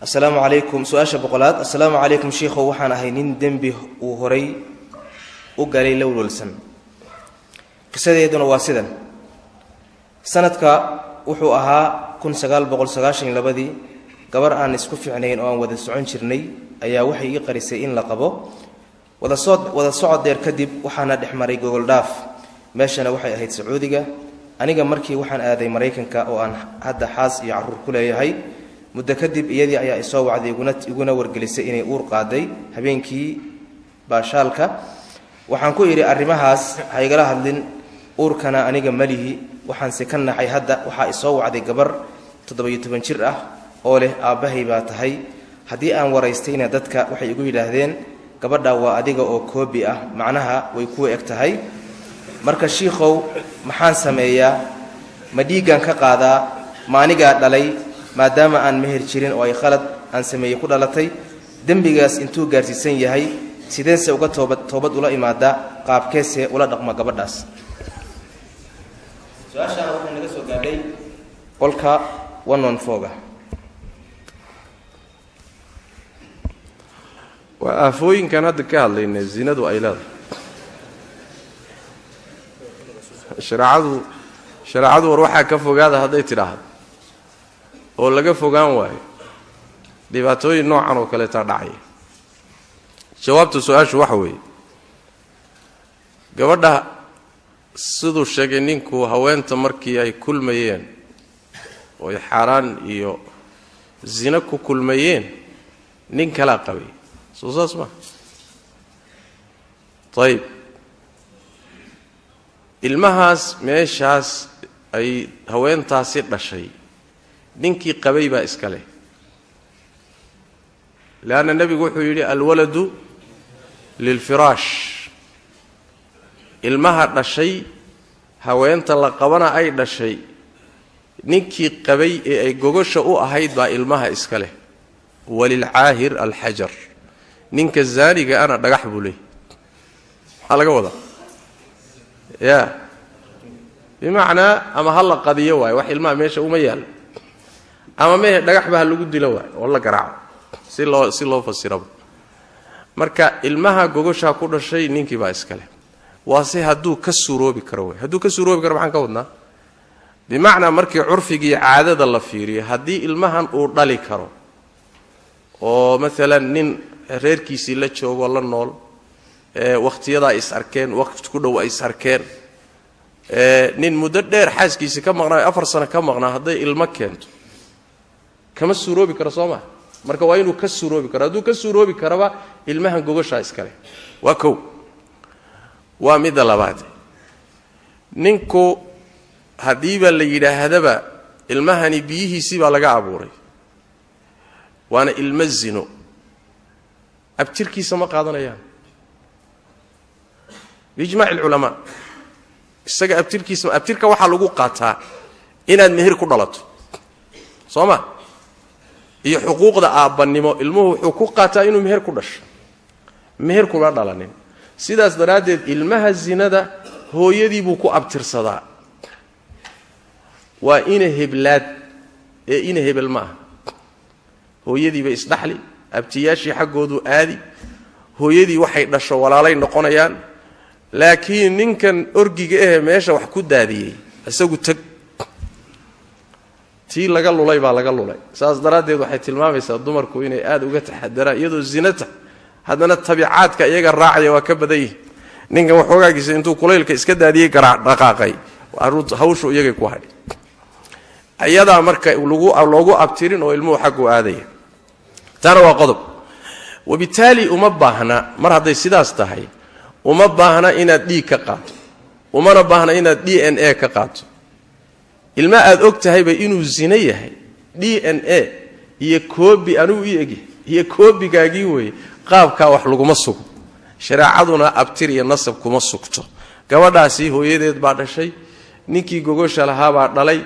Asalaamu calaykum. Su-aasha 100aad. Assalaamu calaykum, shiikhow. Waxaan ahay nin dembi uu horay u galay la walwalsan. Qisadeeduna waa sidan: sanadka wuxuu ahaa 1992-dii. Gabar aan isku fiicnayn oo aan wada socon jirnay ayaa waxay ii qarisay in la qabo. Wada socod dheer kadib, waxaana dhex maray gogol dhaaf. Meeshana waxay ahayd Sacuudiga. Aniga markii waxaan aaday Maraykanka oo aan hadda xaas iyo carruur ku leeyahay. Muddo kadib iyadii ayaa isoo wacday, iguna wargelisay inay uur qaaday. Habeenkii baashaalka waxaan ku idhi, "Arrimahaas ha igala hadlin, uurkana aniga malihi." Waxaanse ka naxay, hadda waxaa isoo wacday gabar 17 jir ah oo leh, "Aabbahay baa tahay." Haddii aan waraystayna, dadka waxay igu yidhaahdeen, "Gabadha waa adiga oo koobi ah, macnaha way kuu eg tahay." Marka shiikhow, maxaan sameeyaa? Ma dhiiggan ka qaadaa? Ma anigaa dhalay, maadaama aan meher jirin oo ay khalad aan sameeyey ku dhalatay? Dembigaas intuu gaarsiisan yahay? Sideense uga toobad ula imaadaa? Qaabkeese ula dhaqma gabadhaas? Su-aashaana waxay naga soo gaadhay qolka 114-ga. Waa aafooyinkan hadda ka hadlaynay zinadu ay leedahay. Shareecadu war waxaa ka fogaada hadday tidhaahdo oo laga fogaan waayo, dhibaatooyin noocan oo kaleetaa dhacaya. Jawaabta su-aashu waxa weeye, gabadha siduu sheegay ninku, haweenta markii ay kulmayeen oo ay xaaraan iyo zino ku kulmayeen, nin kalaa qabay. Soo saas maa? Ayib, ilmahaas meeshaas ay haweentaasi dhashay, ninkii qabay baa iska leh, leanna nebigu wuxuu yidhi, "Alwaladu lilfiraash." Ilmaha dhashay haweenta la qabana ay dhashay, ninkii qabay ee ay gogosha u ahayd baa ilmaha iska leh. Walilcaahir alxajar. Ninka zaaniga ana dhagax buu leeyay. Maxaa laga wadaa? Ya bimacnaa, ama ha la qadiyo waayo, wax ilmaha meesha uma yaalo, ama mehe dhagaxba ha lagu dilo waayo oo la garaaco, si loo fasiraba. Marka ilmaha gogoshaa ku dhashay ninkii baa iska leh. Waase hadduu ka suuroobi karo wey. Hadduu ka suuroobi karo maxaan ka wadnaa? Bimacnaa, markii curfigii caadada la fiiriyo, haddii ilmahan uu dhali karo oo maalan nin reerkiisii la joogo, la nool, wakhtiyadaa is arkeen, waqti ku dhow ay is arkeen, nin muddo dheer xaaskiisii ka maqnaa, 4 sano ka maqnaa, hadday ilmo keento, kama suuroobi karo, soo maa? Marka waa inuu ka suuroobi karo. Hadduu ka suuroobi karaba, ilmahan gogoshaa iskale. Waa kow. Waa midda labaad, ninku haddiiba la yidhaahdaba ilmahani biyihiisii baa laga abuuray, waana ilmo zino, abtirkiisa ma qaadanayaan biijmaaci alculamaa. Isaga abtirkiisa, abtirka waxaa lagu qaataa inaad meher ku dhalato, soo ma? Iyo xuquuqda aabbannimo ilmuhu wuxuu ku qaataa inuu meher ku dhasho. Meher kuma dhalanin. Sidaas daraaddeed ilmaha zinada hooyadii buu ku abtirsadaa. Waa ina heblaad ee ina hebel ma aha. Hooyadiiba isdhaxli, abtiyaashii xaggoodu aadi, hooyadii waxay dhasho walaalay noqonayaan. Laakiin ninkan orgiga ahe meesha wax ku daadiyey, isagu tag tii laga lulay baa laga lulay. Saas daraaddeed waxay tilmaamaysaa dumarku inay aada uga taxadaraan. Iyadoo zinata haddana tabicaadka iyaga raacaya waa ka badan yihi. Ninkan waxoogaagiisa intuu kulaylka iska daadiyey dhaqaaqay, hawshu iyagay ku hadhi. Iyadaa marka loogu abtirin oo ilmuhu xaggu aadaya. Taana waa qodob. Wabitaali uma baahna, mar hadday sidaas tahay, uma baahna inaad dhiig ka qaato, umana baahna inaad DNA ka qaato. Ilma aad og tahayba inuu zino yahay, DNA iyo koobi anigu ii egyahay iyo koobigaagii weeye, qaabkaa wax laguma sugo. Shareecaduna abtir iyo nasab kuma sugto. Gabadhaasi hooyadeed baa dhashay, ninkii gogosha lahaabaa dhalay.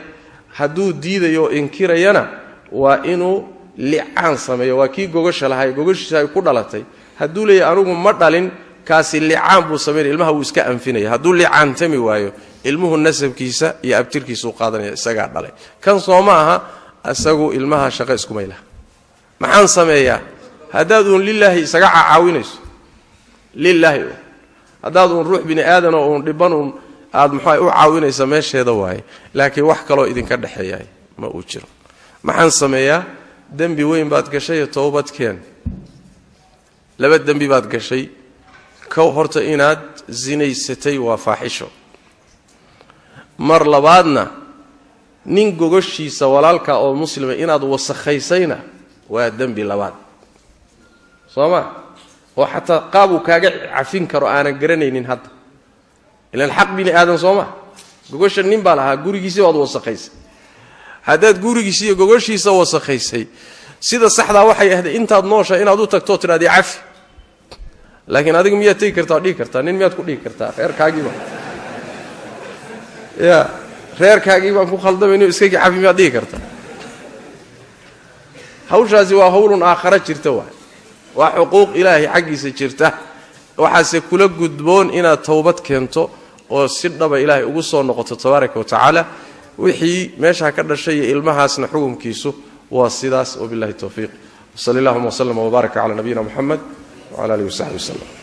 Hadduu diidayo oo inkirayana, waa inuu licaan sameeyo. Waa kii gogosha lahaa, gogoshiisa ay ku dhalatay. Hadduu leeyahy "Anigu ma dhalin," kaasi licaan buu samaynaya, ilmaha wuu iska anfinaya. Hadduu licaantami waayo, ilmuhu nasabkiisa iyo abtirkiisuu qaadanaya, isagaa dhalay. Kan soo ma aha, isagu ilmaha shaqo iskumay laha. Maxaan sameeyaa? Haddaad uun lilaahi isaga cacaawinayso, lilaahi un haddaad uun ruux bini aadanoo uun dhiban uun aad muxua u caawinaysa, meesheeda waaye, laakiin wax kaloo idinka dhexeeyahay ma uu jiro. Maxaan sameeyaa? Dembi weyn baad gashay, towbadkeen. Laba dembi baad gashay. Kow, horta inaad sinaysatay waa faaxisho. Mar labaadna, nin gogoshiisa walaalka oo muslima inaad wasakhaysayna waa dembi labaad, soo ma? Oo xataa qaabuu kaaga cafin karo aanan garanaynin hadda, ilaan xaq bini aadan, soo ma? Gogosha nin baa lahaa, gurigiisii waad wasakhaysay. Haddaad gurigiisi iyo gogoshiisa wasakhaysay, sida saxdaa waxay ahayd intaad noosha inaad u tagtoo tidhahdi cafi. Laakiin adiga miyaad tegi kartaa o dhihi kartaa nin? Miyaad ku dhihi kartaa reerkaagiiba ya reerkaagii baan ku khaldamayno, iskagii cafi, miyaad dhihi kartaa? Hawshaasi waa hawlun aakhara jirta waay, waa xuquuq ilaahay xaggiisa jirta. Waxaase kula gudboon inaad towbad keento oo si dhaba ilaahay ugu soo noqoto tabaaraka wa tacaala. Wixii meeshaa ka dhashay iyo ilmahaasna xukumkiisu waa sidaas. Wabillahi towfiiq, wsali allahuma wslama wbaaraka cala nabiyina muxamed wcala alihi wasaxbi waslem.